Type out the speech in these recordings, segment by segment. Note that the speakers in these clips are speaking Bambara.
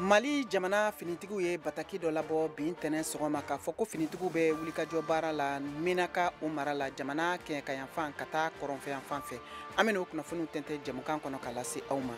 Mali jamana finitigiw ye bataki dɔ labɔ bi ntɛnɛn sɔgɔma k'a fɔ ko finitigiw bɛ wulikajɔ baara la Menaka o mara la, jamana kɛɲɛkayanfan ka taa kɔrɔnfɛyanfan fɛ. An bɛna o kunnafoniw tɛntɛn jɛmukan kɔnɔ ka lase aw ma.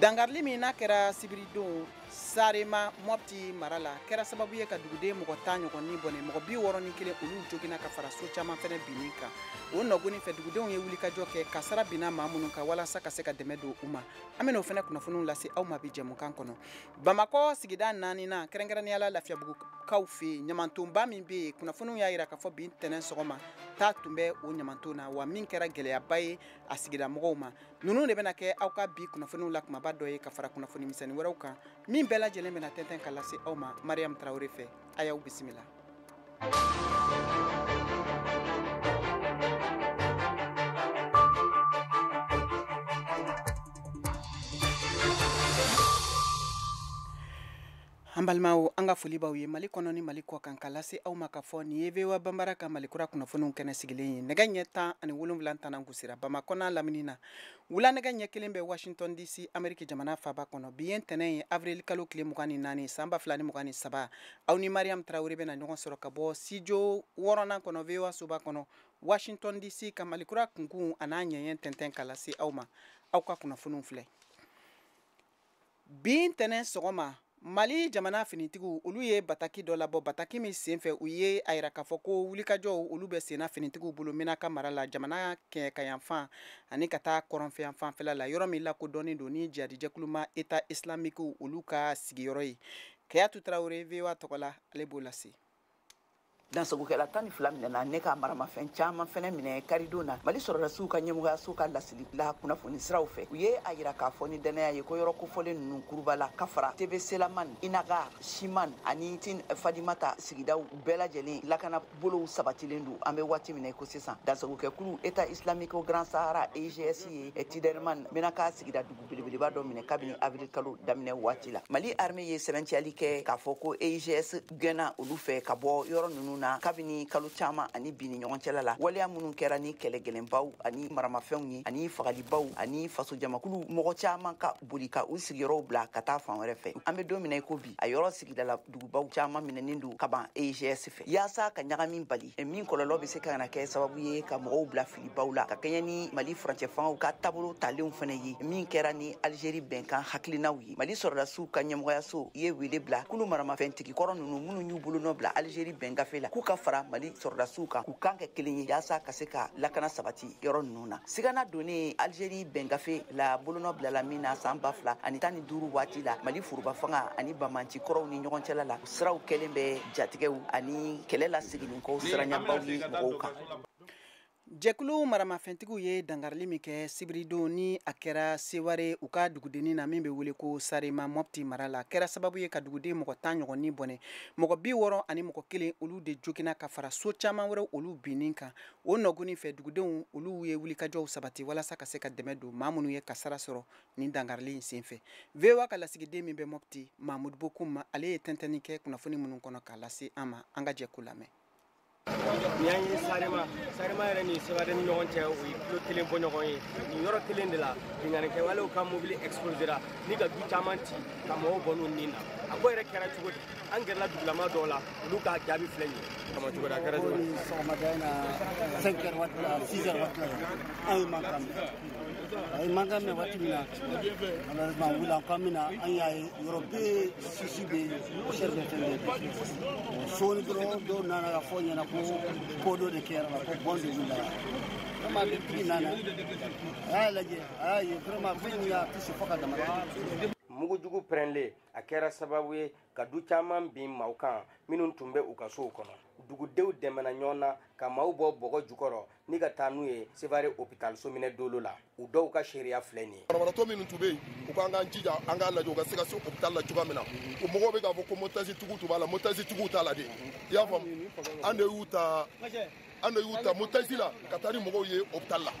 Dankarili min n'a kɛra sibiridon Sarema Mɔpti mara la kɛra sababu ye ka duguden mɔgɔ 10 ɲɔgɔn ni bɔnɛ, mɔgɔ 61 olu joginna ka fara so caman fɛnɛ binni kan. O nɔgɔni fɛ dugudenw ye wulikajɔ kɛ kasara binna maa minnu kan walasa ka se ka dɛmɛ don u ma. An bɛna o fɛnɛ kunnafoniw lase aw ma bi jɛmukan kɔnɔ. Bamakɔ sigida naaninan kɛrɛnkɛrɛnnenya la Lafiyabugukaw fɛ yen, ɲamantonba min bɛ yen, kunnafoniw y'a jira k'a fɔ bi ntɛnɛn sɔgɔma taa tun bɛ o ɲamanton na, wa min kɛra gɛlɛyaba ye a sigidamɔgɔw ma. Ninnu de bɛna kɛ aw ka bi kunnafoniw la kumaba dɔ ye ka fara kunnafoni misɛnnin wɛrɛw kan min bɛɛ lajɛlen bɛna tɛntɛn ka lase aw ma Mariam Traoré fɛ. A y'aw bisimila. An balimaw, an ka foli b'aw ye Mali kɔnɔ ni Mali kɔ kan ka lase aw ma k'a fɔ nin ye VOA Banbara ka Mali kura kunnafoniw kɛnɛ sigilen ye. Nɛgɛ ɲɛ 17 tanan gosira Bamakɔ n'a lamini na. Wula nɛgɛ ɲɛ 1 bɛ Washington DC, Amérique jamana faaba kɔnɔ. Bi ye ntɛnɛn ye, avril kalo tile 24, san 2023. Aw ni Mariam Traoré bɛna ɲɔgɔn sɔrɔ ka bɔ studio 6nan kɔnɔ VOA soba kɔnɔ, Washington DC, ka Mali kura kunkun a n'a ɲɛɲɛ tɛntɛn ka lase aw ma. Aw ka kunnafoniw filɛ. Bi ntɛnɛn sɔgɔma, Mali jamana finitigiw olu ye bataki dɔ labɔ, bataki min senfɛ u ye a yira k'a fɔ ko wulikajɔw olu bɛ senna finitigiw bolo Menaka mara la, jamana kɛɲɛkayanfan ani ka taa kɔrɔnfɛyanfan fɛla la, yɔrɔ min lakodɔnnen don ni jihadijɛkuluma État islamique olu ka sigiyɔrɔ ye. Kayatu Traoré VOA tɔgɔ la, ale b'o lase. Dansagokɛla 12 minɛna ne ka maramafɛn caman fɛnɛ minɛ karidon na Mali sɔrɔdasiw ka ɲɛmɔgɔyaso ka laseli la kunnafoni siraw fɛ. U ye a yira k'a fɔ ni dannaya ye ko yɔrɔ kofɔlen ninnu kuruba la ka fara TB Selaman, Inaga, Siman ani Tin Fadimata sigidaw bɛɛ lajɛlen lakana bolow sabatilen don an bɛ waati min na i ko sisan. Dansagokɛkulu État islamique au Grand Sahara EIGS ye Tiderman Menaka sigida dugu belebeleba dɔ minɛ kabini avril kalo daminɛ waati la. Mali armée ye sɛbɛntiyali kɛ k'a fɔ ko EIGS gɛnna olu fɛ ka bɔ yɔrɔ ninnu na kabini kalo caman ani bi ni ɲɔgɔn cɛla la. Waleya minnu kɛra ni kɛlɛ gɛlɛnbaw ani maramafɛnw ye ani fagalibaw ani fasojamakulu mɔgɔ caman ka boli ka u sigiyɔrɔw bila ka taa fan wɛrɛ fɛ. An bɛ don min na i ko bi, a yɔrɔ sigidala dugubaw caman minɛnen don ka ban EIGS fɛ yaasa ka ɲagami bali min kɔlɔlɔ bɛ se ka na kɛ sababu ye ka mɔgɔw bila filibaw la ka kɛɲɛ ni Mali furancɛ fangaw ka taabolo talenw fɛnɛ ye min kɛra ni Algérie bɛnkan hakilinaw ye. Mali sɔrɔdasiw ka ɲɛmɔgɔyaso ye wele bila kulu maramafɛntigi kɔrɔ ninnu minnu y'u bolonɔ bila Algérie bɛn gafe la k'u ka fara Mali sɔrɔdasiw kan k'u kan kɛ kelen ye yaasa ka se ka lakana sabati yɔrɔ ninnu na. Sigana donnen Algérie bɛn gafe la bolonɔ bilala min na san 2015 waati la, Mali foroba fanga ani banbanci kɔrɔw ni ɲɔgɔn cɛla la, siraw kɛlen bɛ jatigɛw ani kɛlɛ laseginni kɔ siranɲabaw ye mɔgɔw kan. Jɛkulu maramafɛntigiw ye dankarili min kɛ sibiridon ni a kɛra Seware u ka dugudennin na min bɛ wele ko Sarema Mɔpti mara la, kɛra sababu ye ka duguden mɔgɔ 10 ɲɔgɔn ni bɔnɛ, mɔgɔ 61 olu de joginna ka fara so caman wɛrɛw olu binni kan. O nɔgɔni fɛ dugudenw olu ye wulikajɔw sabati walasa ka se ka dɛmɛ don maa minnu ye kasara sɔrɔ nin dankarili in senfɛ. VOA ka lasigiden min bɛ Mɔpti, Mahmoud Bokoum, ale ye tɛntɛnni kɛ kunnafoni minnu kɔnɔ k'a lase an ma, an ka jɛ k'u lamɛn. Nin y'an ye Sarema, Sarema yɛrɛ ni Seware ni ɲɔgɔn cɛ, o ye kilo 1 bɔ ɲɔgɔn ye. Nin yɔrɔ kelen de la binkannikɛwalew ka mobili explosera ni ka du caman ci ka mɔgɔw bɔ n'u nin na. A ko yɛrɛ kɛra cogo di? An gɛrɛla dugulama dɔw la, olu ka jaabi filɛ nin ye. Kama cogo di? A kɛra cogo di? Sɔgɔmada in na 5 heures waati la, 6 heures waati la, an ye mankan mɛn. A ye mankan mɛn waati min na, malheureusement an wulila an k'an bɛna, an y'a ye yɔrɔ bɛɛ sisi bɛ yen, poussière bɛ fɛn bɛɛ bɛ. Sɔɔni dɔrɔn dɔw nana ka fɔ ɲɛna ko ko dɔ de kɛra la, ko bɔn de wulila. Vraiment dugutigi nana, a y'a lajɛ, a y'a ye vraiment fɛn min y'a kisi fo ka dama tɛmɛ. Mugujugu pɛrɛnlen a kɛra sababu ye ka du caman bin maaw kan minnu tun bɛ u ka sow kɔnɔ. Dugudenw dɛmɛna ɲɔgɔn na ka maaw bɔ bɔgɔ jukɔrɔ ni ka taa n'u ye Seware hôpital sominɛ dolo la. U dɔw ka seereya filɛ nin ye. Banabagatɔ minnu tun bɛ yen, u k'an k'an jija an k'a lajɛ u ka se ka se hôpital la cogoya min na. O mɔgɔw bɛ k'a fɔ ko motasitigiw tun b'a la, motasitigiw t'a la de. I y'a faamu? An de y'u ta, an de y'u ta motasi la ka taa ni mɔgɔw ye hôpital la.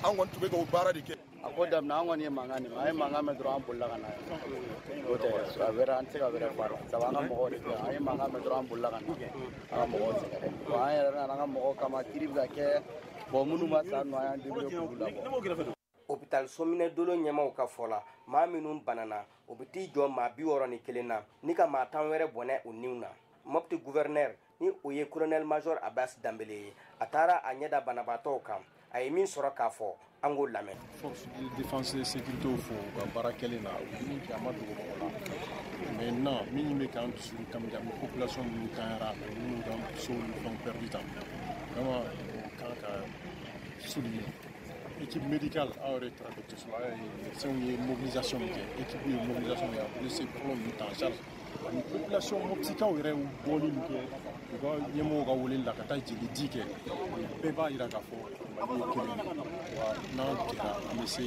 An kɔni tun bɛ k'o baara de kɛ. A ko daminɛ an kɔni ye mankan de mɛn, an ye mankan mɛn dɔrɔn an bolila ka na yan. N'o tɛ a wɛrɛ an tɛ se ka wɛrɛ fɔ a la. Sabu an ka mɔgɔw de filɛ, an ye mankan mɛn dɔrɔn an bolila ka na an ka mɔgɔw sɛgɛrɛ. Bon, an yɛrɛ nana an ka mɔgɔw kama, kiri bɛ ka kɛ, bon minnu ma sa nɔ an y'an débrouiller k'olu labɔ. Hôpital Sominɛ Dolo ɲɛmaw ka fɔ la, maa minnu banana o bɛ t'i jɔ maa 61 na ni ka maa 10 wɛrɛ bɔnɛ u niw na. Mopti gouverneur ni o ye colonel major Abbas Dambele ye, a taara a ɲɛda banabaatɔw kan, a ye min sɔrɔ k'a fɔ, an k'o lamɛn. Force de défense et sécurité fo u ka baara kɛlen na, u ye min kɛ a ma dogo mɔgɔ la. Maintenant min bɛ k'an dusukun kami kami, population minnu tanyara, minnu ka sow ni fɛnw perdu tan, vraiment o kan ka souligner. Équipe médicale aw yɛrɛ taara dɔgɔtɔrɔso la, aw y'a ye médecins ye mobilisation min kɛ, équipe ye mobilisation min kɛ, a blessé fɔlɔ ninnu ta en charge, ani population moptikaw yɛrɛ y'u bɔli min kɛ u ka ɲɛmɔgɔw ka weleli la ka taa jeli di kɛ, o bɛɛ b'a jira k'a fɔ Mali ye kelen ye, wa n'an jɛra an bɛ se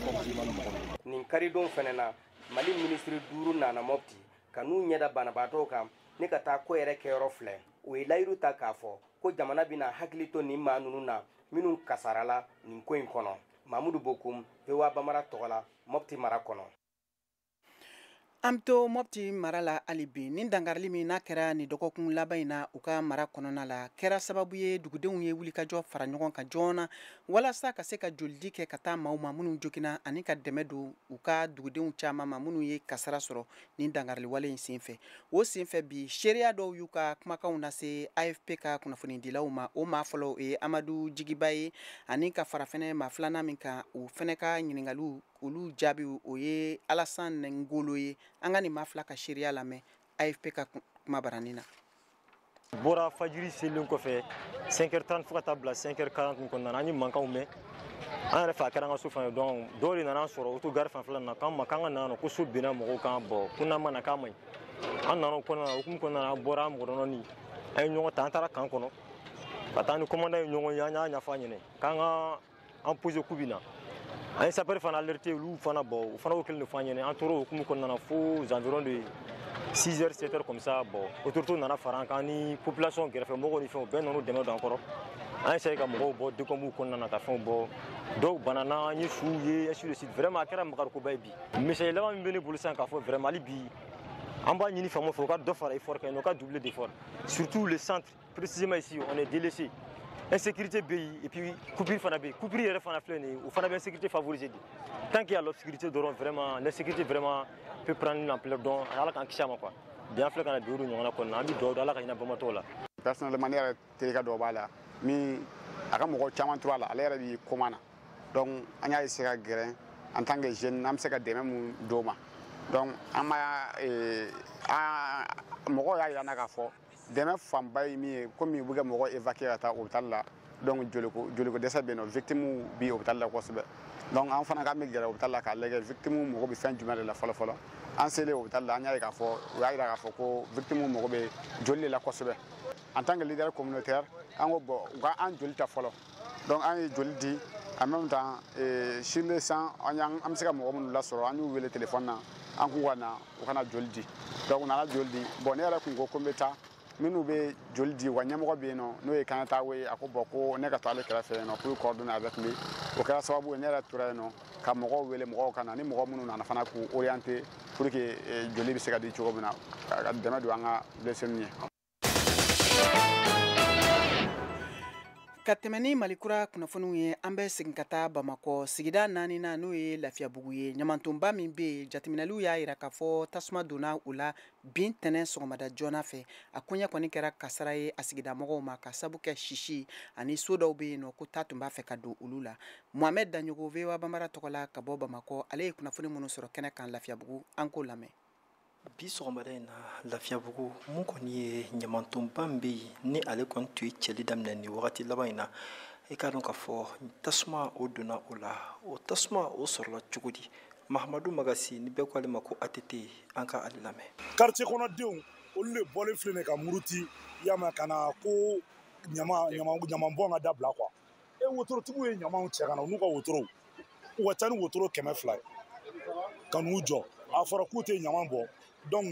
force mɔgɔw ma. Nin karidon fɛnɛ na, Mali minisiri 5 nana Mopti ka n'u ɲɛda banabaatɔw kan ni ka taa ko yɛrɛ kɛyɔrɔ filɛ. U ye layiru ta k'a fɔ ko jamana bɛna hakili to nin maa ninnu na minnu kasarala nin ko in kɔnɔ. Mamudu Bokum, VOA Bamara tɔgɔ la, Mopti mara kɔnɔ. An bɛ to Mopti mara la hali bi. Nin dankarili min n'a kɛra nin dɔgɔkun laban in na u ka mara kɔnɔna la, kɛra sababu ye dugudenw ye wulikajɔ fara ɲɔgɔn kan joona walasa ka se ka jolidi kɛ ka taa maaw ma minnu joginna, ani ka dɛmɛ don u ka dugudenw caman ma minnu ye kasara sɔrɔ nin dankarili wale in senfɛ. O senfɛ bi, seereya dɔw y'u ka kumakanw lase AFP ka kunnafonidilaw ma. O maa fɔlɔ o ye Amadu Jigiba ye, ani ka fara fɛnɛ maa filanan min kan, o fɛnɛ ka ɲininkaliw olu jaabi o ye Alassane Ngolo ye. An ka nin maa fila ka seereya lamɛn AFP ka kuma baranin na. Bɔra fajiri selen kɔfɛ 5h30 fo ka taa bila 5h40 kɔnɔna na, an ye mankanw mɛn. An yɛrɛ fɛ a kɛra an ka so fan ye, donc dɔw de nana an sɔrɔ autogare fanfɛla na k'an ma k'an ka na yan nɔ, ko so binna mɔgɔw kan, bɔn ko n'an ma na k'a man ɲi. An nana o kɔnɔna na, hukumu kɔnɔna na, an bɔra an mɔgɔ dɔɔni, an ye ɲɔgɔn ta, an taara camp kɔnɔ ka taa ni commandant ye ɲɔgɔn ye, an y'a ɲɛfɔ a ɲɛna k'an ka an poser coup bi na. An ye sapeur fana alerté, olu fana bɔ, o fana y'o kelen de fɔ an ɲɛna. An tora o hukumu kɔnɔna na fo aux environs de 6 heures 7 heures comme ça. Bon, autorité nana fara an kan ni population kɛrɛfɛ mɔgɔw ni fɛnw bɛɛ nana dɛmɛ don an kɔrɔ. An essayé ka mɔgɔw bɔ décombres kɔnɔna na ka fɛnw bɔ, dɔw banana, an ye suw ye, ainsi de suite. Vraiment a kɛra makarikoba ye bi. Misali laban min bɛ ne bolo sisan k'a fɔ, vraiment hali bi an b'a ɲini faamaw fɛ u ka dɔ fara effort kan, u ka doubler d'effort, surtout le centre, précisément ici on est délaissé. Insécurité bɛ yen, et puis coupure fana bɛ yen. Coupure yɛrɛ fana filɛ nin ye, o fana bɛ insécurité favoriser de. Tant qu'il y a l'obscurité dɔrɔn, vraiment l'insécurité vraiment peut prendre une ampleur, donc Ala k'an kisi a ma quoi. Bi an filɛ ka na bi o de ɲɔgɔnna kɔnɔna, an bɛ dugawu don Ala ka hinɛ bamatɔw la. Personnellement ne yɛrɛ terikɛ dɔ b'a la min a ka mɔgɔ caman tora a la, ale yɛrɛ b'i koma na, donc an y'a essayer ka gɛrɛ en tant que jeune an bɛ se ka dɛmɛ mun d'o ma. Donc an ma mɔgɔw y'a jira an na k'a fɔ dɛmɛ fanba ye min ye, komi u bɛ ka mɔgɔ évacuer ka taa hôpital la, donc joliko dɛsɛ bɛ yen nɔ, victime bi hôpital la kosɛbɛ. Donc an fana k'an bɛ gɛrɛ hôpital la k'a lajɛ victime mago bɛ fɛn jumɛn de la fɔlɔ fɔlɔ. An selen hôpital la, an y'a ye k'a fɔ u y'a jira k'a fɔ ko victime mago bɛ joli de la kosɛbɛ. En tant que leader communautaire, an ko bon, u ka an joli ta fɔlɔ. Donc an ye joli di, en même temps sur le sang an bɛ se ka mɔgɔ minnu lasɔrɔ, an y'u wele téléphone na, an k'u ka na, u kana joli di. Donc u nana joli di. Bon, ne yɛrɛ kun ko n bɛ taa minnu bɛ joli di, u ka ɲɛmɔgɔ bɛ yen nɔ n'o ye Kanatawo ye, a ko bon ko ne ka to ale kɛrɛfɛ yen nɔ pour coordonner avec lui. O kɛra sababu ye ne yɛrɛ tora yen nɔ ka mɔgɔw wele, mɔgɔw ka na, ni mɔgɔ minnu nana fana k'u orienter pour que joli bɛ se ka di cogo min na ka dɛmɛ don an ka blessé ye. Ka tɛmɛ ni Malikura kunnafoniw ye, an bɛ segin ka taa Bamakɔ sigida 4 na, n'o ye Lafiyabugu ye. Ɲamantonba min bɛ yen, jateminɛliw y'a jira k'a fɔ tasuma donna o la bin tɛnɛn sɔgɔmada joona fɛ. A koɲɛ kɔni kɛra kasara ye a sigida mɔgɔw ma, ka sabu kɛ sisi ani so dɔw bɛ yen nɔ ko ta tun b'a fɛ ka don olu la. Mohamed Daɲogo, VOA Bambara tɔgɔ la ka bɔ Bamakɔ, ale ye kunnafoni minnu sɔrɔ kɛnɛ kan Lafiyabugu, an k'o lamɛn. Bi sɔgɔmada in na Lafiyabugu, mun kɔni ye ɲamantonba min bɛ yen ni ale kɔni tun ye cɛli daminɛ nin wagati laban in na, i k'a dɔn k'a fɔ tasuma o donna o la. O tasuma o sɔrɔla cogo di? Mahamadu Magasi, ni bɛɛ ko ale ma ko ATT, an ka ale lamɛn. Quartier kɔnɔdenw olu de bɔlen filɛ nin ka muruti yama ka na ko ɲamanbɔn ka dabila quoi. E wotorotigiw ye ɲamanw cɛ ka na, u n'u ka wotorow, u ka ca ni wotoro 200 ye ka n'u jɔ. A fɔra k'u tɛ ɲaman bɔ, donc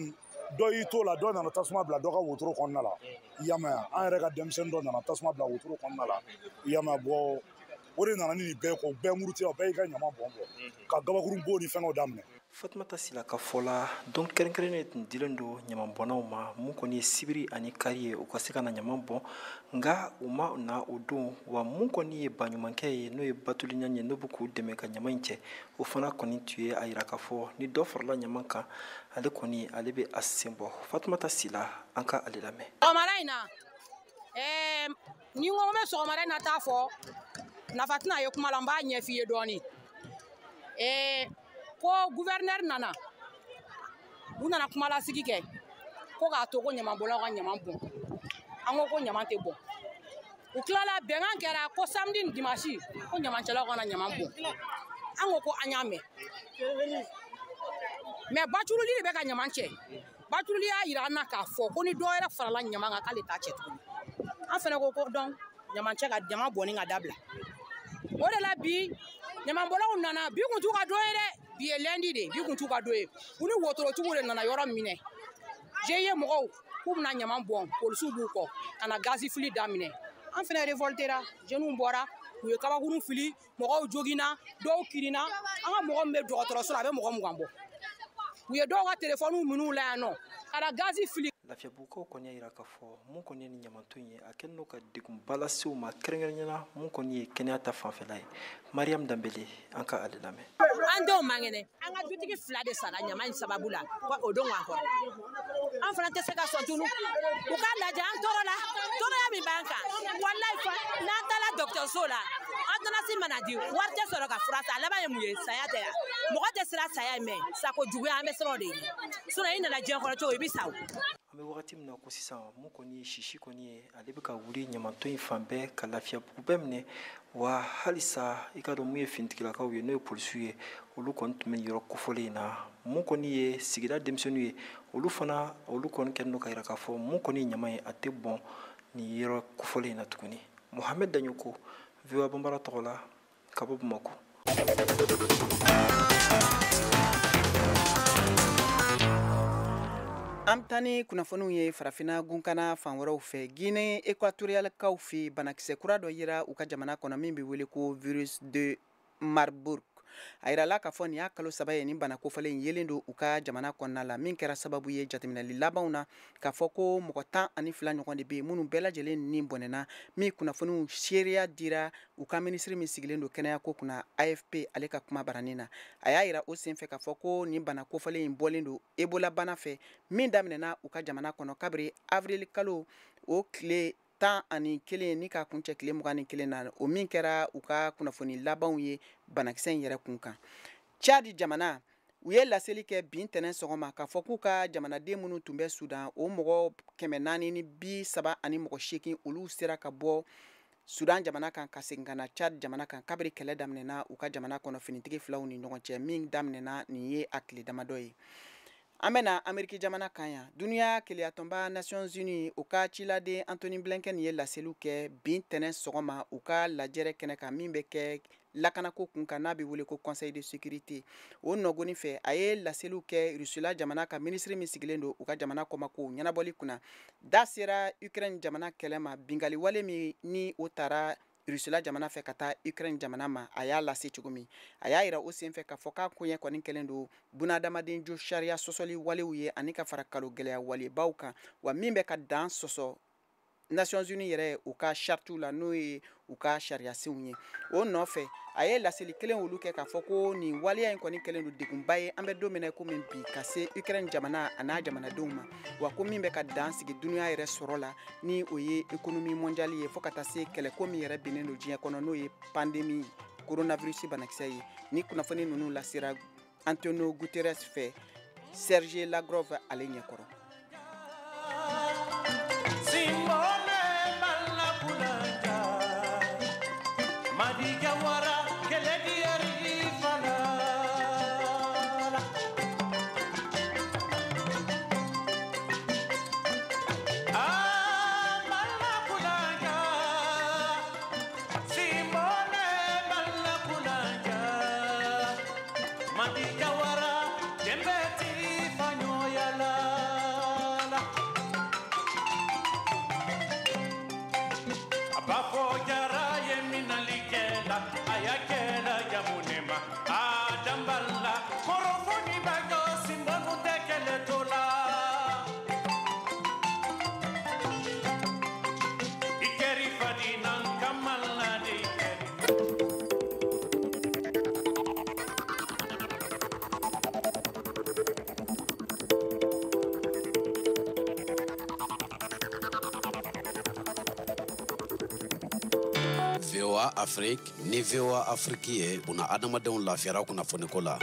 dɔ y'i t'o la, dɔ nana tasuma bila dɔ ka wotoro kɔnɔna la, i y'a mɛn? An yɛrɛ ka denmisɛnnin dɔ nana tasuma bila wotoro kɔnɔna la, i y'a mɛn? Bɔ o de nana ni nin bɛɛ ko bɛɛ muruti, bɛɛ y'i ka ɲaman bɔn bɔ ka gabakurun bon ni fɛngɛw daminɛ. Fatumata Sila ka fɔ la, don kɛrɛnkɛrɛnnen tun dilen don ɲamanbɔnnaw ma, mun kɔni ye sibiri ani kari ye, u ka se ka na ɲaman bɔn, nka u ma na o don. Wa mun kɔni ye baɲumankɛ ye, n'o ye Batuli Ɲani ye, n'o bɛ k'u dɛmɛ ka ɲaman in cɛ, o fana kɔni tun ye a yira k'a fɔ ni dɔ farala ɲaman kan, ale kɔni ale bɛ a sen bɔ. Fatumata Sila, an ka ale lamɛn. Sɔgɔmada in na, ni n ko n bɛ sɔgɔmada in na taa fɔ, nafa tɛna ye kuma la, n b'a ɲɛf'i ye dɔɔnin. Ko gouverneur nana, u nana kumalasigi kɛ ko k'a to ko ɲamanbɔnlaw ka ɲaman bɔn. An ko ko ɲaman tɛ bɔn. U tilala, bɛnkan kɛra ko samedi ni dimanche, ko ɲamancɛlaw kana ɲaman bɔn. An ko ko an y'a mɛn, mais Bacululi de bɛ ka ɲaman cɛ. Bacululi y'a yira an na k'a fɔ ko ni dɔ wɛrɛ farala ɲaman kan, k'ale t'a cɛ tuguni. An fɛnɛ ko ko donc ɲamancɛ ka ɲaman bɔnni ka dabila. O de la bi ɲamanbɔlaw nana. Bi kun t'u ka don ye dɛ, bi ye lundi de, bi kun t'u ka don ye. U ni wotorotigiw de nana yɔrɔ minɛ. GIE mɔgɔw k'u bɛna ɲaman bɔn, polisiw b'u kɔ ka na gazi fili daminɛ. An fɛnɛ révoltera, jeunes bɔra, u ye kabakurun fili, mɔgɔw joginna, dɔw kirinna. An ka mɔgɔ min bɛ dɔgɔtɔrɔso la, a bɛ mɔgɔ 20 bɔ. U ye dɔw ka telefɔniw minɛ u la yan nɔ ka na gazi fili. Lafiyabugukaw kɔni y'a yira k'a fɔ mun kɔni ye ni ɲamanton ye, a kɛlen don ka degunba lase u ma, kɛrɛnkɛrɛnnenya la mun kɔni ye kɛnɛya ta fanfɛla ye. Mariam Danbele, an ka ale lamɛn. An denw man kɛnɛ, an ka dutigi 2 de sara ɲama in sababu la o don an kɔrɔ. An fana tɛ se ka sɔn tunu. U k'a lajɛ, an tɔɔrɔ la, tɔɔrɔya min b'an kan, walayi, fa n'an taara dɔgɔtɔrɔso la, ordonnance mana di, wari tɛ sɔrɔ ka fura san. A laban ye mun ye? Saya tɛ yan, mɔgɔ tɛ siran saya in, mɛ sako juguya, an bɛ siran o de ɲɛ. Sinon i nana diɲɛ kɔnɔ cogo, i bɛ sa o. An bɛ wagati min na ko sisan, mun kɔni ye sisi kɔni ye, ale bɛ ka wuli ɲamanton in fan bɛɛ ka Lafiyabugu bɛɛ minɛ. Wa halisa i ka dɔn mun ye finitigilakaw ye, n'o ye polisiw ye, olu kɔni tun bɛ yɔrɔ kofɔlen in na. Mun kɔni ye sigida denmisɛnninw ye, olu fana olu kɔni kɛlen don ka yira k'a fɔ mun kɔni ye ɲaman ye, a tɛ bɔn nin yɔrɔ kofɔlen in na tuguni. Mohamed Daɲoko, VOA Banbara tɔgɔ la, ka bɔ Bamakɔ. An bɛ taa ni kunnafoniw ye farafinna gunkana fan wɛrɛw fɛ. Guinée équatorialekaw fɛ, banakisɛ kura dɔ yera u ka jamana kɔnɔ min bɛ wele ko virus de Marburg. A yirala k'a fɔ nin y'a kalo 3 ye ni bana kofɔlen in yelen don u ka jamana kɔnɔna la, min kɛra sababu ye jateminɛli labanw na k'a fɔ ko mɔgɔ 12 ɲɔgɔn de bɛ yen minnu bɛɛ lajɛlen ni bɔnɛna, min kunnafoniw seereya dira u ka minisiri min sigilen don kɛnɛyako kunna, AFP, ale ka kuma baranin na. A y'a yira o senfɛ k'a fɔ ko nin bana kofɔlen in bɔlen don Ebola bana fɛ min daminɛna u ka jamana kɔnɔ kabiri avril kalo o tile 11 ni k'a kuncɛ tile 21 na, o min kɛra u ka kunnafoni labanw ye banakisɛ in yɛrɛ kun kan. Tchad jamana, u ye laseli kɛ bi ntɛnɛn sɔgɔma k'a fɔ k'u ka jamanaden minnu tun bɛ Sudan, o mɔgɔ 438, olu sera ka bɔ Sudan jamana kan ka segin ka na Tchad jamana kan kabiri kɛlɛ daminɛna u ka jamana kɔnɔ finitigi filaw ni ɲɔgɔn cɛ, min daminɛna nin ye a tile damadɔ ye. An bɛna Ameriki jamana kan yan. Duniya keleyatɔnba Nations Unies, o ka ciladen Anthony Blinken ye laseliw kɛ bi ntɛnɛn sɔgɔma u ka lajɛrɛ kɛnɛ kan min bɛ kɛ lakanako kun kan, n'a bɛ wele ko Conseil de sécurité. O nɔgɔni fɛ, a ye laseliw kɛ Rusila jamana ka minisiri min sigilen don u ka jamana kɔmakow ɲɛnabɔli kunna, da sera Ukraine jamana kɛlɛ ma, bingali wale min ni o taara Rusila jamana fɛ ka taa Ukraine jamana ma. A y'a lase cogo min, a y'a yira o senfɛ k'a fɔ k'a koɲɛ kɔni kɛlen don bunadamaden jo sariya sɔsɔli walew ye ani ka fara kalo gɛlɛya walebaw kan, wa min bɛ ka dan sɔsɔ Nations Unies yɛrɛ u ka charte la, n'o ye u ka sariyasenw ye. O nɔfɛ, a ye laseli kelen olu kɛ k'a fɔ ko nin waleya in kɔni kɛlen don degunba ye an bɛ don min na komi bi ka se Ukraine jamana a n'a jamanadenw ma, wa ko min bɛ ka dan sigi dunuya yɛrɛ sɔrɔ la, ni o ye économie mondiale ye, fo ka taa se kɛlɛko min yɛrɛ binnen don diɲɛ kɔnɔ, n'o ye pandémie coronavirus banakisɛ ye. Ni kunnafoni ninnu lasera Antonio Guterres fɛ Serge Lavrov ale ɲɛkɔrɔ. Bafo jara ye minali kɛla. VOA Afrique ni VOA Afrique ye buna adamadenw lafiyara kunnafoniko la.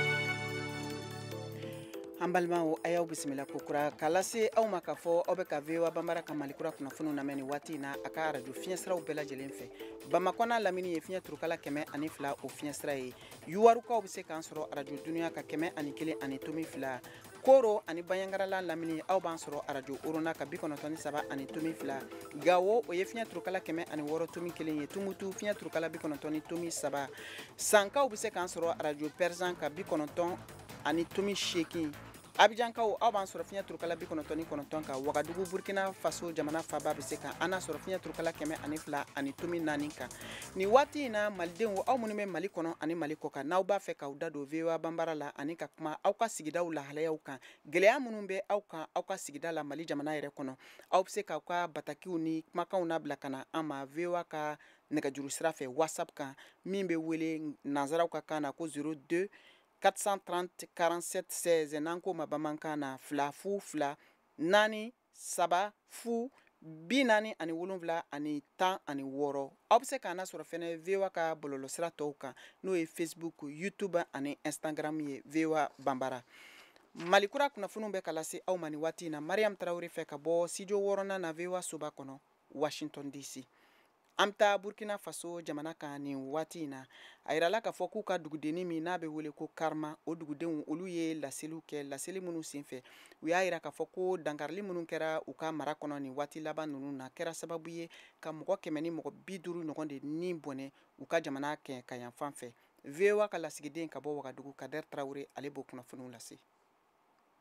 An balimaw, a y'aw bisimila kokura k'a lase aw ma k'a fɔ aw bɛ ka VOA Banbara ka Malikura kunnafoniw lamɛn nin waati in na a ka arajo fiɲɛsiraw bɛɛ lajɛlen fɛ. Bamakɔ n'a lamini ye fiɲɛ turukala 102 o fiɲɛsira ye. Yuwarukaw bɛ se k'an sɔrɔ arajo Duniya ka 101.2. Koro ani Banyangarala lamini aw b'an sɔrɔ arajo Orona ka 93.2. Gawo o ye fiɲɛ turukala 106.1 ye. Tumutu fiɲɛ turukala 90.3. Sankaw bɛ se k'an sɔrɔ arajo Pɛrzan ka 90.8. Abidjankaw aw b'an sɔrɔ fiɲɛ turukala 99 kan. Wagadugu Burkina Faso jamana faaba bɛ se kan an n'a sɔrɔ fiɲɛ turukala 102.4 kan. Nin waati in na malidenw, aw minnu bɛ Mali kɔnɔ ani Mali kɔ kan, n'aw b'a fɛ k'aw da don VOA Banbara la ani ka kuma aw ka sigidaw lahalayaw kan, gɛlɛya minnu bɛ aw kan aw ka sigida la Mali jamana yɛrɛ kɔnɔ, aw bɛ se k'aw ka batakiw ni kumakanw nabila ka na an ma VOA ka nɛgɛjuru sira fɛ WhatsApp kan min bɛ wele nanzaraw ka kan na ko 02 430 47 16, n'an k'o ma bamanankan na 2 0 2 4 3 0 47 16. Aw bɛ se k'an lasɔrɔ fɛnɛ VOA ka bɔlɔlɔsira tɔw kan n'o ye Facebook, YouTube ani Instagram ye VOA Banbara. Malikura kunnafoniw bɛ ka lase aw ma nin waati in na Mariam Tarawele fɛ ka bɔ studio 6nan na VOA soba kɔnɔ Washington DC. An bɛ taa Burkina Faso jamana kan nin waati in na. A yirala k'a fɔ k'u ka dugudennin min n'a bɛ wele ko Karma, o dugudenw olu ye laseliw kɛ, laseli minnu senfɛ u y'a yira k'a fɔ ko dankarili minnu kɛra u ka mara kɔnɔ nin waati laban ninnu na kɛra sababu ye ka mɔgɔ 150 ɲɔgɔn de ni bɔnɛ u ka jamana kɛɲɛkayanfan fɛ. VOA ka lasigiden ka bɔ Wagadugu, Kader Tarawele, ale b'o kunnafoniw lase.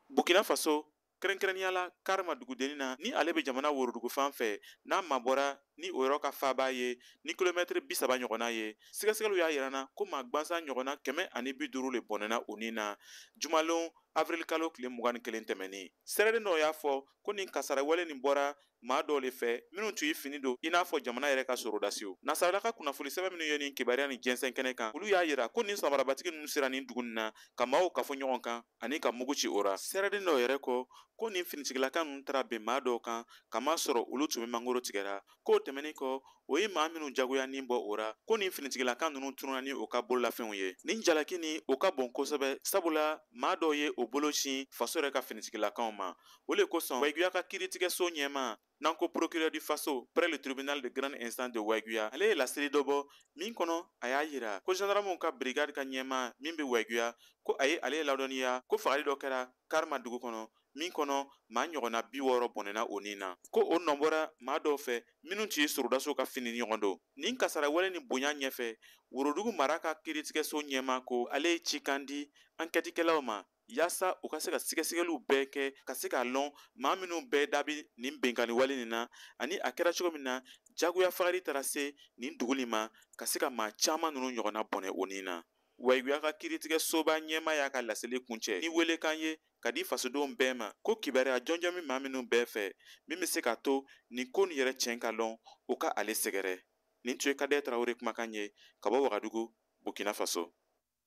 Burkina Faso kɛrɛnkɛrɛnnenya la Karma dugudennin na ni ale bɛ jamana worodugu fan fɛ n'a mabɔra ni o yɔrɔ ka faaba ye ni kilomɛtiri 30 ɲɔgɔnna ye, sɛgɛsɛgɛliw y'a yira na ko maa gansan ɲɔgɔnna 150 le bɔnɛna o ni na jumalon avril kalo tile 21 tɛmɛnen. Sɛrɛden dɔw y'a fɔ ko nin kasara wale nin bɔra maa dɔw le fɛ minnu tun ye fini don i n'a fɔ jamana yɛrɛ ka sɔrɔdasiw. Nasarala ka kunnafoni sɛbɛn minnu ye nin kibaruya nin jɛnsɛn kɛnɛ kan, olu y'a yira ko nin samarabatigi ninnu sera nin dugu nin na ka maaw kafo ɲɔgɔn kan ani ka mugu ci o ra. Sɛrɛden dɔw yɛrɛ kɔ ko nin finitigilaka ninnu taara bɛn maa dɔw kan kamasɔrɔ olu tun bɛ mangoro tigɛra. K'o tɛmɛnen kɔ, o ye maa minnu jagoya nin bɔ o ra ko nin finitigilaka ninnu tununa ni o ka bololafɛnw ye. Nin jalaki nin o ka bon kosɛbɛ, sabula maa dɔw ye o bolo sin faso yɛrɛ ka finitigilakaw ma. O le kosɔn Waguya ka kiiritigɛso ɲɛmaa n'an ko procureur du Faso près le tribunal de grande instance de Waguya, ale ye laseli dɔ bɔ min kɔnɔ a y'a yira ko gendarmew ka brigade ka ɲɛmaa min bɛ Waguya ko a ye ale ladɔnniya ko fagali dɔ kɛra Karma dugu kɔnɔ min kɔnɔ maa ɲɔgɔnna 60 bɔnɛna o ni na, ko o nɔ bɔra maa dɔw fɛ minnu tun ye sɔrɔdasiw ka fini ɲɔgɔn don. Nin kasara wale ni bonya ɲɛfɛ, worodugu mara ka kiiritigɛso ɲɛmaa ko ale ye cikan di ankɛtikɛlaw ma yaasa u ka se ka sɛgɛsɛgɛliw bɛɛ kɛ ka se k'a lɔn maa minnu bɛɛ da bi nin binkanni wale nin na ani a kɛra cogo min na jagoya fagali taara se nin dugu nin ma ka se ka maa caman ninnu ɲɔgɔnna bɔnɛ o ni na. Waguya ka kiiritigɛsoba ɲɛmaa y'a ka laseli kuncɛ ni welekan ye ka di fasodenw bɛɛ ma ko kibaruya jɔnjɔn min maa minnu bɛɛ fɛ min bɛ se k'a to nin ko nin yɛrɛ tiɲɛ ka lɔn, o ka ale sɛgɛrɛ. Nin tun ye Kader Tarawele kumakan ye ka bɔ Wagadugu, Burkina Faso.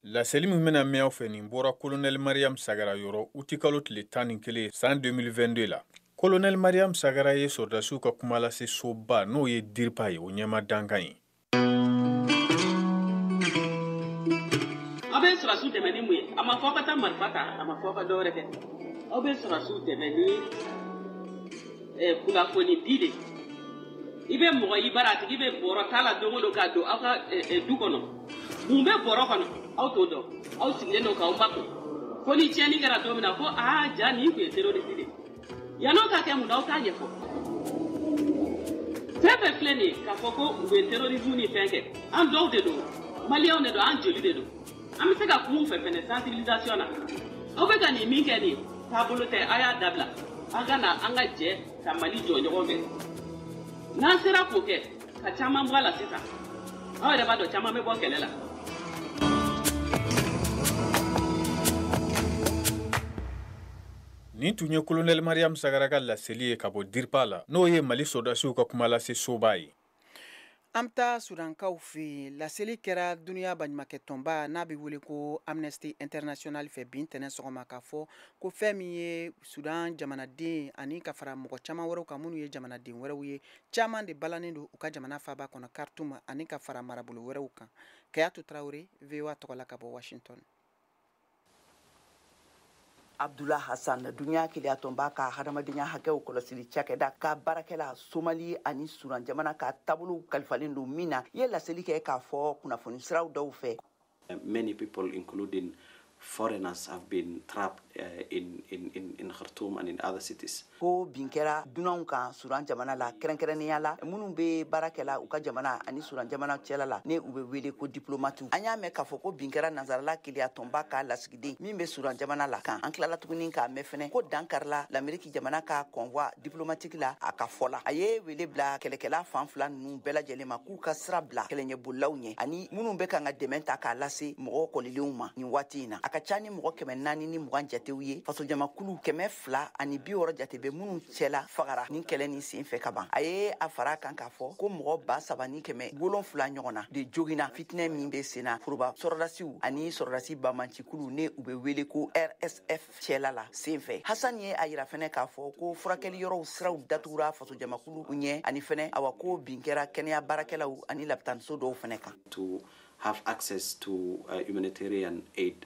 Laseli min bɛna mɛn aw fɛ nin bɔra Colonel Mariam Sagara yɔrɔ utikalo tile 11 san 2022 la. Colonel Mariam Sagara ye sɔrɔdasiw ka kumalase soba n'o ye DIRPA ye, o ɲɛma dankan ye. Aw bɛ sɔrɔdasiw dɛmɛ ni mun ye? A ma fɔ aw ka taa marifa ta, a ma fɔ aw ka dɔwɛrɛ kɛ. Aw bɛ sɔrɔdasiw dɛmɛ ni kunnafoni di de. I bɛ mɔgɔ i bara, a tigi bɛ bɔrɔ t'a la don o don k'a don aw ka du kɔnɔ. Mun bɛ bɔrɔ kɔnɔ? Aw t'o dɔn. Aw sigilen don k'aw makun. Fo ni tiɲɛni kɛra don min na ko aa ja nin tun ye terroriste de ye. Yann'o ka kɛ mun na aw t'a ɲɛfɔ. Fɛn fɛn filɛ nin ye k'a fɔ ko u bɛ terrorisme ni fɛn kɛ, an dɔw de don, maliyɛnw de don, an joli de don. An bɛ se ka kuma u fɛ fɛnɛ sensibilisation na. Aw bɛ ka nin min kɛ nin ye, taabolo tɛ, a y'a dabila. An ka na an ka jɛ ka Mali jɔ ɲɔgɔn fɛ. N'an sera k'o kɛ ka caman bɔ a la sisan, aw yɛrɛ b'a dɔn caman bɛ bɔ kɛlɛ la. Nin tun ye Colonel Mariam Sagara ka laseli ye ka bɔ DIRPA la, n'o ye Mali sɔrɔdasiw ka kumalase soba ye. An bɛ taa Sudankaw fɛ yen. Laseli kɛra duniya baɲumankɛtɔnba n'a bɛ wele ko Amnesty International fɛ bi ntɛnɛn sɔgɔma, k'a fɔ ko fɛn min ye Sudan jamanaden ani ka fara mɔgɔ caman wɛrɛw kan minnu ye jamanaden wɛrɛw ye, caman de balannen don u ka jamana faaba kɔnɔ Khartoum ani ka fara marabolo wɛrɛw kan. Kayatu Tarawele, VOA tɔgɔ la ka bɔ Washington. Abdullah Hassan, duniya keleyatɔnba ka hadamadenya hakɛw kɔlɔsili cakɛda ka baarakɛla Somali ani Sudan jamana ka taabolow kalifalen don min na, ye laseli kɛ k'a fɔ kunnafoni siraw dɔw fɛ. Many people, including foreigners, have been trapped in Khartoum and in other cities. Ko bin kɛra dunanw kan Sudan jamana la, kɛrɛnkɛrɛnnenya la minnu bɛ baara kɛla u ka jamana ani Sudan jamana cɛla la, ne u bɛ wele ko diplomatiw. An y'a mɛn k'a fɔ ko bin kɛra nansarala keleyatɔnba ka lasigiden min bɛ Sudan jamana la kan. An tilala tuguni k'a mɛn fɛnɛ ko dan karila l'Amérique jamana ka convoi diplomatique la. A ka fɔ la, a ye wele bila kɛlɛkɛla fan fila ninnu bɛɛ lajɛlen ma k'u ka sira bila kɛlɛɲɛbolilaw ɲɛ ani minnu bɛ kan ka dɛmɛ ta k'a lase mɔgɔ kɔlilenw ma nin waati in na. A ka ca ni mɔgɔ 420 jatew ye, fasojamakulu 260 jate bɛ minnu cɛla fagara ni kɛlɛ nin sen fɛ ka ban. A ye a fara kan k'a fɔ ko mɔgɔ 3700 ɲɔgɔn na de joginna fitinɛ min bɛ sen na foroba sɔrɔdasiw ani sɔrɔdasi bamancikulu ne u bɛ wele ko RSF cɛla la sen fɛ. Hassan ye a yira fɛnɛ k'a fɔ ko furakɛli yɔrɔw siraw datugura fasojamakulu ɲɛ, ani fɛnɛ awa ko bin kɛra kɛnɛya baarakɛlaw ani lapitaniso dɔw fɛnɛ kan. To have access to humanitarian aid.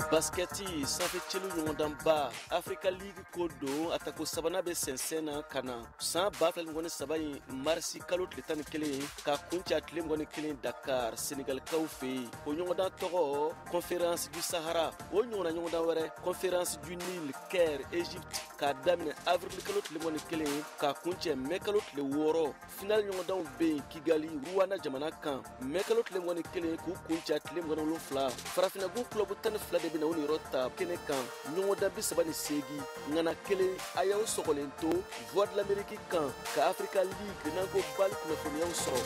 Basketi sanfɛ celu ɲɔgɔndanba Africa League ko don, a tako sabanan bɛ sɛnsɛn na ka na san 2023 in marisi kalo tile 11 ka kuncɛ tile 21 Dakar Senegalikaw fɛ yen. O ɲɔgɔndan tɔgɔ Conférence du Sahara. O ɲɔgɔnna ɲɔgɔndan wɛrɛ Conférence du Nil Caire Egypte k'a daminɛ avril kalo tile 21 ka kuncɛ mai kalo tile 6. Final ɲɔgɔndanw bɛ yen Kigali Rwanda jamana kan mai kalo tile 21 k'u kuncɛ tile 27. Farafinnagun club 12 de bɛna o niyɔrɔ ta kɛnɛ kan ɲɔgɔndan 38 ŋana kelen. A y'aw sɔgɔlen to Voix de l'Amérique kan ka Africa League n'an ko BAL kunnafoniyaw sɔrɔ.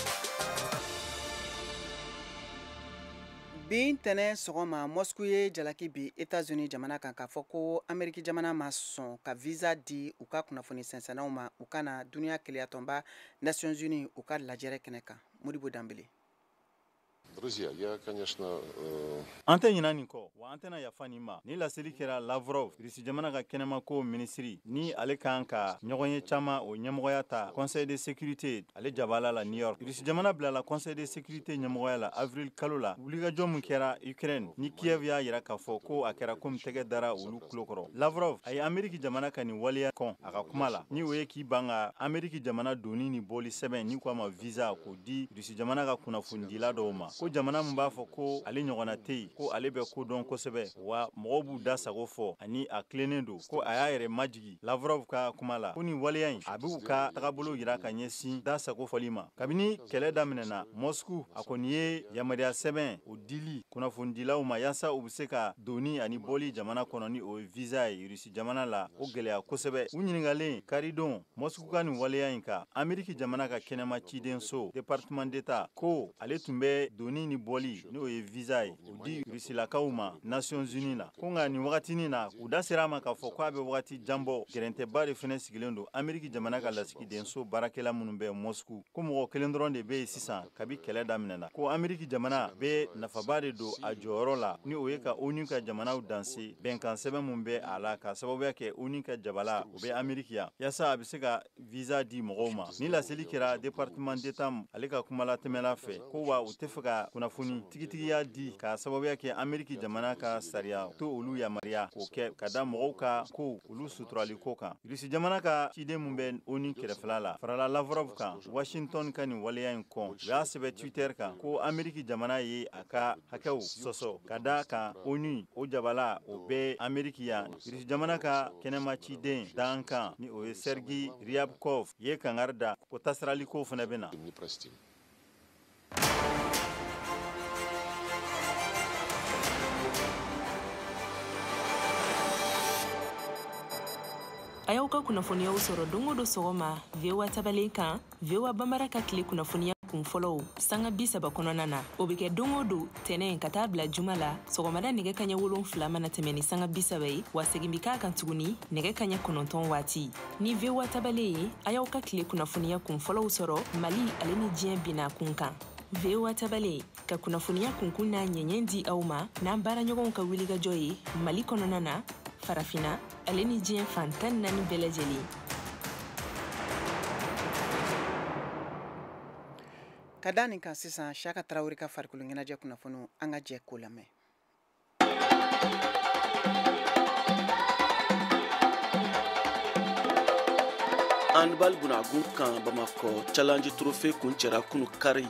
Bi ntɛnɛn sɔgɔma, Moscou ye jalaki bi États-Unis jamana kan k'a fɔ ko Amérique jamana ma sɔn ka visa di u ka kunnafoni sɛnsɛnnaw ma u ka na duniya keleyatɔnba Nations Unies u ka lajɛrɛ kɛnɛ kan. Modibo Danbele. An tɛ ɲina nin kɔ, wa an tɛna yafa nin ma. Ni laseli kɛra Lavrov, Irisi jamana ka kɛnɛmako minisiri, ni ale kan ka ɲɔgɔn ye caman o ɲɛmɔgɔya ta Conseil de sécurité ale jabala la New York. Irisi jamana bilala Conseil de sécurité ɲɛmɔgɔya la avril kalo la, wulikajɔ min kɛra Ukraine ni Kiev y'a yira k'a fɔ ko a kɛra komi tɛgɛ dara olu tulo kɔrɔ. Lavrov a ye Ameriki jamana ka nin waleya kɔn a ka kuma la, ni o ye k'i ban ka Ameriki jamana donni ni bɔli sɛbɛn ni ko a ma visa k'o di Irisi jamana ka kunnafonidila dɔw ma, ko jamana min b'a fɔ ko ale ɲɔgɔnna tɛ yen, ko ale bɛ ko dɔn kosɛbɛ, wa mɔgɔw b'u da sago fɔ ani a tilennen don, ko a y'a yɛrɛ majigi. Lavrov ka kuma la, ko nin waleya in a b'u ka tagabolo yira ka ɲɛsin da sago fɔli ma. Kabini kɛlɛ daminɛna, Moscou a kɔni ye yamaruya sɛbɛn o dili kunnafonidilaw ma yaasa u bɛ se ka donni ani bɔli jamana kɔnɔ ni o ye visa ye Irisi jamana la, o gɛlɛya kosɛbɛ. U ɲininkalen karidon Moscou ka nin waleya in kan, Ameriki jamana ka kɛnɛma cidenso département d'État ko ale tun bɛ donni ni bɔli n'o ye visa ye o di Rusilakaw ma Nations Unies la, ko nka nin wagatinin na u da sera a ma k'a fɔ k'a bɛ wagati jan bɔ. Gɛrɛntɛba de fana sigilen don Ameriki jamana ka lasigidenso baarakɛla minnu bɛ Moscou, ko mɔgɔ kelen dɔrɔn de bɛ yen sisan kabi kɛlɛ daminɛna, ko Ameriki jamana bɛ nafaba de don a jɔyɔrɔ la ni o ye ka ONU ka jamanaw danse bɛnkan sɛbɛn min bɛ a la ka sababuya kɛ ONU ka jabala o bɛ Ameriki yan yaasa a bɛ se ka visa di mɔgɔw ma. Ni laseli kɛra département d'État ale ka kumalatɛmɛla fɛ, ko wa u tɛ fɛ ka kunnafoni tigitigiya di ka sababuya kɛ Ameriki jamana ka sariya to olu yamaruya k'o kɛ ka da mɔgɔw ka ko olu suturali ko kan. Irisi jamana ka ciden min bɛ ONU kɛrɛfɛla la farala Lavrov kan Washington ka nin waleya in kɔn. U y'a sɛbɛn Twitter kan ko Ameriki jamana ye a ka hakɛw sɔsɔ ka da kan ONU o jabala o bɛ Ameriki yan. Irisi jamana ka kɛnɛma ciden dankan ni o ye Sergei Ryabkov ye kangari da ko tasirali ko fana bɛ na. A y'aw ka kunnafoniyaw sɔrɔ don o don sɔgɔma VOA tabalen kan, VOA Bambara ka tile kunnafoniya. Kun fɔlɔw sanga 30 kɔnɔna na, o bɛ kɛ don o don tɛnɛn ka taa bila juma la sɔgɔmada nɛgɛ kaɲɛ 7 mana tɛmɛ ni sanga 30 ye, wa segin bɛ k'a kan tuguni nɛgɛ kaɲɛ 9 waati. Ni VOA tabale ye, a y'aw ka tile kunnafoniya kun fɔlɔw sɔrɔ Mali ale ni diɲɛ binna kun kan. VOA tabale ka kunnafoniya kunkun n'a ɲɛɲɛ di aw ma n'an baaraɲɔgɔnw ka wulikajɔ ye Mali kɔnɔna na, Farafinna ale ni diɲɛ fan 14 bɛɛ lajɛlen. Ka da nin kan sisan, Siyaka Tarawele ka farikolo ɲɛnajɛ kunnafoniw, an ka jɛ k'o lamɛn. Handball bunagun kan Bamakɔ, Challenge Trophée kuncɛra kunu kari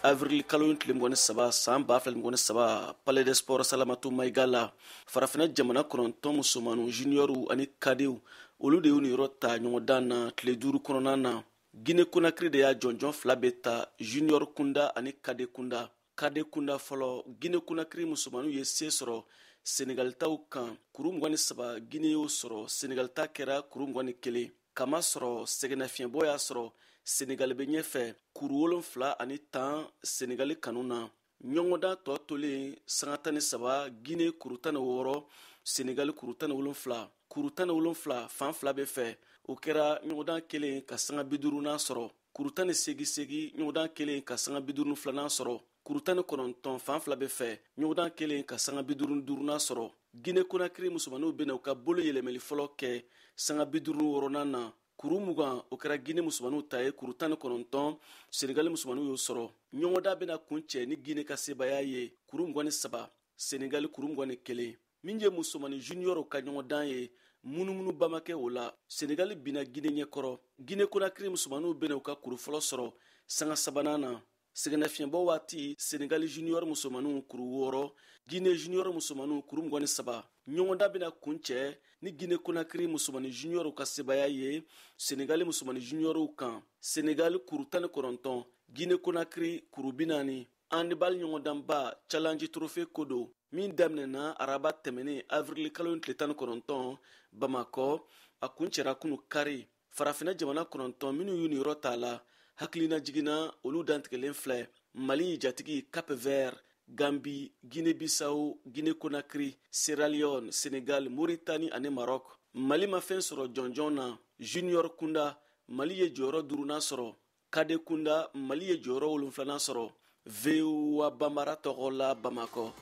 avril kalo tile 23 san 2023 Palais des Sports Salamatu Maïga la. Farafinna jamana 9 musomaninw juniorw ani kadew, olu de y'u niyɔrɔ ta ɲɔgɔndan na tile 5 kɔnɔna na. Guinée Conakry de y'a jɔnjɔn 2 bɛ ta junior kunda ani kade kunda. Kade kunda fɔlɔ, Guinée Conakry musomaninw ye se sɔrɔ Senegal taw kan kuru 23, Guinée y'o sɔrɔ, Senegal ta kɛra kuru 21. Kama sɔrɔ sɛgɛnnafiɲɛbɔ y'a sɔrɔ Senegal bɛ ɲɛfɛ kuru 7 ani 10 Senegal kanu na. Ɲɔgɔndan tɔ tolen sanga 13, Guinée kuru 16, Senegal kuru 17. Kuru 17 fan 2 bɛ fɛ, o kɛra ɲɔgɔndan kelen ka sanga 50nan sɔrɔ. Kuru 18 ɲɔgɔndan kelen ka sanga 52nan sɔrɔ. Kuru 19 fan 2 bɛ fɛ, ɲɔgɔndan kelen ka sanga 55nan sɔrɔ. Guinée Conakry musomaninw bɛna u ka bolo yɛlɛmɛli fɔlɔ kɛ sanga 56nan na. Kuru 20 o kɛra Guinée musomaninw ta ye, kuru 19 Senegal musomaninw y'o sɔrɔ. Ɲɔgɔndan bɛna kuncɛ ni Guinée ka sebaaya ye kuru 23, Senegal kuru 21. Min ye musomanin junior ka ɲɔgɔndan ye, munumunuba ma kɛ o la. Senegal binna Guinée ɲɛkɔrɔ. Guinée Conakry musomaninw bɛna u ka kuru fɔlɔ sɔrɔ sanga 3nan na. Sɛgɛnnafiɲɛbɔ waati, Senegal junior musomaninw kuru 6, Guinée junior musomaninw kuru 23. Ɲɔgɔndan bɛna kuncɛ ni Guinée Conakry musomanin juniorw ka sebaaya ye Senegal musomanin juniorw kan. Senegal kuru 19, Guinée Conakry kuru 40. Handball ɲɔgɔndanba Challenge Trophée ko don min daminɛna araba tɛmɛnen avril kalo tile 19 Bamakɔ, a kuncɛra kunu kari. Farafinna jamana 9 minnu y'u niyɔrɔ t'a la, hakilina jiginna olu dantigɛlen filɛ: Mali jatigi Cap Vert, Gambie, Guinée-Bissau, Guinée-Conakry, Sierra Leone, Sénégal, Mauritanie ani Maroc. Mali ma fɛn sɔrɔ jɔnjɔn na. Junior kunda, Mali ye jɔyɔrɔ 5nan sɔrɔ. Kade kunda, Mali ye jɔyɔrɔ 7nan sɔrɔ. VOA Bambara tɔgɔ la Bamakɔ,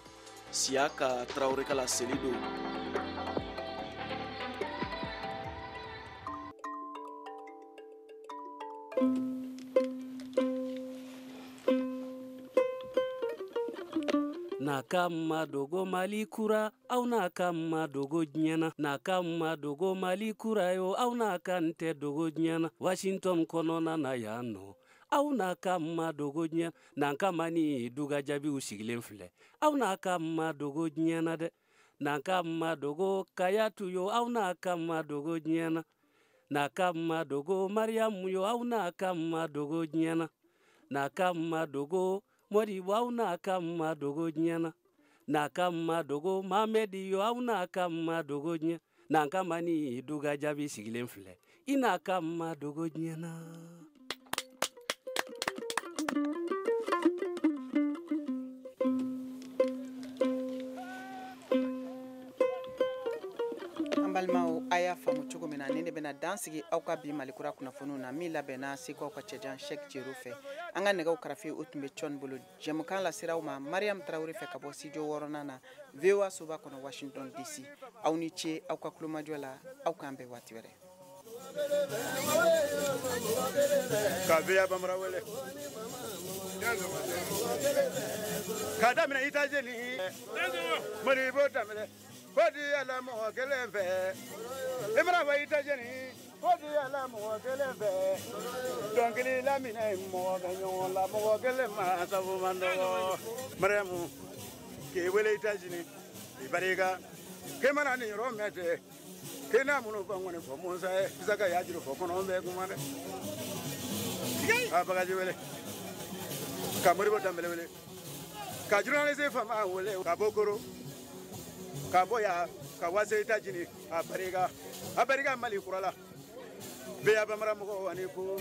Siyaka Tarawele ka laseli don. N'a ka ma dogo Mali kura, aw n'a ka ma dogo diɲɛ na. N'a ka ma dogo Mali kura yo, aw n'a ka n tɛ dogo diɲɛ na. Washington kɔnɔna na yan nɔ, aw n'a ka ma dogo diɲɛ. N'an ka ma ni duga jaabiw sigilen filɛ, aw n'a ka ma dogo diɲɛ na dɛ. N'an ka ma dogo Kayatu yo, aw n'a ka ma dogo diɲɛ na. N'a ka ma dogo Mariyamu yo, aw n'a ka ma dogo diɲɛ na. N'a ka ma dogo Modibo, aw n'a ka ma dogo diɲɛ na. N'a ka ma dogo Mamɛdi yo, aw n'a ka ma dogo diɲɛ. N'an ka ma ni duga jaabi sigilen filɛ, i n'a ka ma dogo diɲɛ na. An balimaw, a y'a faamu cogo min na, ni ne bɛna dan sigi aw ka bi Malikura kunnafoniw na min labɛnna Segukaw ka cɛjan Cheikh Jero fɛ. An ka nɛgɛw karafe o tun bɛ Cɔni bolo. Jɛmukan lasera aw ma Mariam Tarawele fɛ ka bɔ studio 6nan na VOA soba kɔnɔ Washington DC. Aw ni ce aw ka kulomajɔ la, aw k'an bɛn waati wɛrɛ. Ka VOA Bambara wele k'a daminɛ États-Unis, Modibo daminɛ ko di ala mɔgɔ kelen fɛ, i mana fɔ États-Unis ko di ala mɔgɔ kelen fɛ, dɔnkili laminɛ mɔgɔ bɛ ɲɔgɔn la, mɔgɔ kelen ma sabu man dɔgɔ. Mariamu k'i wele États-Unis, i barika k'e mana nin yɔrɔ mɛn ten, k'e n'a minnu fɔ n kɔni fɔ Musa ye, Isaka y'a juru fɔ kɔnɔ bɛ kuma dɛ. A bagaji wele ka Modibo Danbɛlɛ wele ka journaliste fama wele ka bɔ Koro, ka bɔ yan ka wase États-Unis, a barika Mali kura la. VOA Bambara mɔgɔw ani ko.